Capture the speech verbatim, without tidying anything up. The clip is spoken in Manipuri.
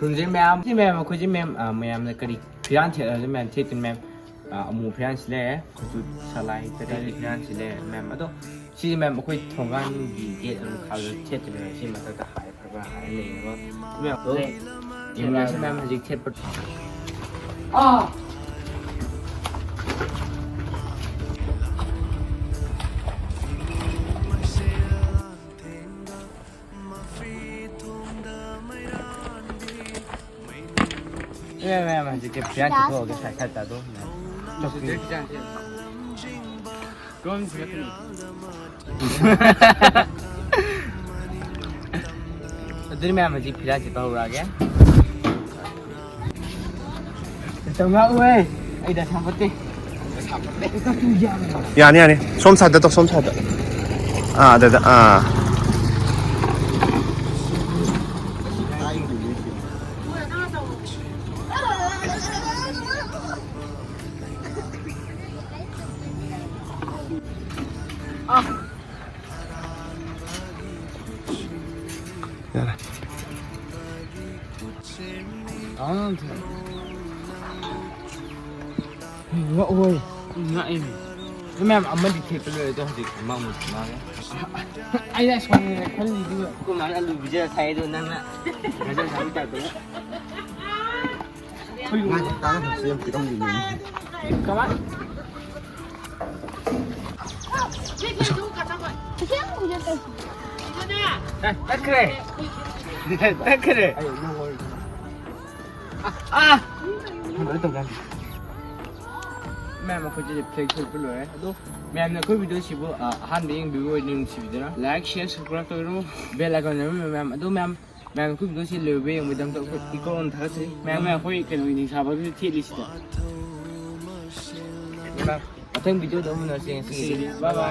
ꯈꯨꯔꯨꯝꯖꯔꯤ ꯃꯌꯥꯝ꯫ ꯁꯤ ꯃꯌꯥꯝ ꯑꯩꯈꯣꯏꯁꯦ ꯃꯌꯥꯝ, ꯑ, ꯃꯌꯥꯝꯅ ꯀꯔꯤ ꯐꯤꯔꯥꯟ ꯊꯦꯠꯂꯁꯨ ꯃꯌꯥꯝ ꯊꯦꯠꯇꯣꯏꯅꯤ ꯃꯌꯥꯝ꯫ ꯑ, ꯑꯃꯨ ꯐꯤꯔꯥꯟꯁꯤ ꯂꯩꯔꯦ, ꯈꯨꯠꯁꯨ ꯁꯂꯥꯏ ꯀꯔꯤ ꯀꯔꯤ ꯐꯤꯔꯥꯟꯁꯤ ꯂꯩꯔꯦ ꯃꯌꯥꯝ꯫ ꯑꯗꯣ ꯁꯤꯁꯦ ꯃꯌꯥꯝ ꯑꯩꯈꯣꯏ ꯊꯣꯡꯒꯥꯟꯒꯤ ꯒꯦꯠ ꯑꯗꯨꯝ ꯈꯥꯕꯗ ꯊꯦꯠꯇꯣꯏꯅꯦꯕ꯫ ꯁꯤ ꯃꯊꯛꯇ ꯍꯥꯏ ꯈꯔ ꯈꯔ ꯍꯥꯏꯔ ꯂꯩꯌꯦꯕ꯫ ꯃꯌꯥꯝ ꯑꯗꯣ ꯌꯦꯡꯃꯤꯟꯅꯁꯤ ꯃꯌꯥꯝ ꯍꯧꯖꯤꯛ ꯊꯦꯠꯄ꯫ ꯑꯥ! ꯑꯦ, ꯃꯌꯥꯝ ꯍꯧꯖꯤꯛꯇꯤ ꯐꯤꯔꯥꯟ ꯆꯤꯊꯣꯛꯑꯒꯦ, ꯁꯥꯏ ꯁꯥꯏ ꯇꯥꯗꯣ꯫ ꯑꯗꯨꯗꯤ ꯃꯌꯥꯝ ꯍꯧꯖꯤꯛ ꯐꯤꯔꯥꯟ ꯆꯤꯊꯣꯛ ꯍꯧꯔꯛꯑꯒꯦ꯫ ꯃꯇꯝ ꯉꯥꯛꯎꯍꯦ꯫ ꯑꯩ ꯗꯁꯥ ꯐꯠꯇꯦ꯫ ꯌꯥꯅꯤ, ꯌꯥꯅꯤ꯫ ꯁꯣꯝ ꯁꯥꯏꯗ ꯇꯧ, ꯁꯣꯝ ꯁꯥꯏꯗ꯫ ꯑꯥ, ꯑꯗꯨꯗ, ꯑꯥ꯫ ꯌꯥꯔꯦ꯫ ꯉꯛꯑꯣꯏ꯫ ꯉꯛꯏꯅꯦ꯫ ꯃꯌꯥꯝ ꯑꯃꯗꯤ ꯊꯦꯠꯄ ꯂꯣꯏꯔꯦ, ꯑꯗꯣ ꯍꯧꯖꯤꯛ ꯑꯃꯃꯨꯛ ꯃꯥꯡꯉꯦ꯫ ꯑꯩꯅ ꯁꯣꯏꯔꯦꯅ ꯈꯜꯂꯤꯗꯨꯒ꯫ ꯑꯩꯈꯣꯏ ꯃꯥꯅ ꯑꯂꯨ ꯄꯤꯖꯔ ꯊꯥꯏ, ꯑꯗꯣ ꯅꯪꯅ ꯒꯖꯔ ꯆꯥꯕꯩ ꯇꯥꯏꯞꯇ꯫ ꯉꯥ ꯇꯥꯡꯅ ꯊꯝꯁꯤ ꯌꯥꯝ ꯄꯤꯔꯝꯈꯤꯕꯅꯤ꯫ ꯀꯃꯥꯏ? ꯑꯦ, ꯇꯠꯈ꯭ꯔꯦ꯫ ꯇꯠꯈ꯭ꯔꯦ꯫ ꯑꯥ! ꯂꯣꯏ ꯇꯧꯖꯥꯠꯅꯤ꯫ ꯃꯌꯥꯝ ꯑꯩꯈꯣꯏꯁꯦ ꯐ꯭ꯂꯦꯛ ꯊꯣꯛꯄ ꯂꯣꯏꯔꯦ꯫ ꯑꯗꯣ ꯃꯌꯥꯝꯅ ꯑꯩꯈꯣꯏ ꯚꯤꯗꯤꯑꯣꯁꯤꯕꯨ, ꯑ, ꯑꯍꯥꯟꯕ ꯌꯦꯡꯕꯤꯕ ꯑꯣꯏꯔꯗꯤ ꯅꯨꯡꯁꯤꯕꯤꯗꯨꯅ like, share, subscribe ꯇꯧꯕꯤꯔꯝꯃꯣ꯫ Bell icon ꯅꯝꯕꯤꯔꯝꯃꯣ ꯃꯌꯥꯝ꯫ ꯑꯗꯣ ꯃꯌꯥꯝ, ꯃꯌꯥꯝ ꯑꯩꯈꯣꯏ ꯚꯤꯗꯤꯑꯣꯁꯤ ꯂꯣꯏꯕ ꯌꯦꯡꯕꯒꯤꯗꯃꯛꯇ ꯑꯩꯈꯣꯏ ꯏꯀꯣꯟ ꯊꯥꯒꯠꯆꯔꯤ꯫ ꯃꯌꯥꯝ, ꯃꯌꯥꯝ ꯑꯩꯈꯣꯏ ꯀꯩꯅꯣ ꯏꯅꯤꯡ ꯁꯥꯕ ꯑꯗꯨꯗꯤ ꯊꯦꯠꯂꯤꯁꯤꯗ꯫ ꯃꯊꯪ ꯚꯤꯗꯤꯑꯣꯗ ꯑꯃꯨꯛ ꯎꯅꯔꯁꯦ ꯉꯁꯤꯒꯤꯗꯤ꯫ Bye bye꯫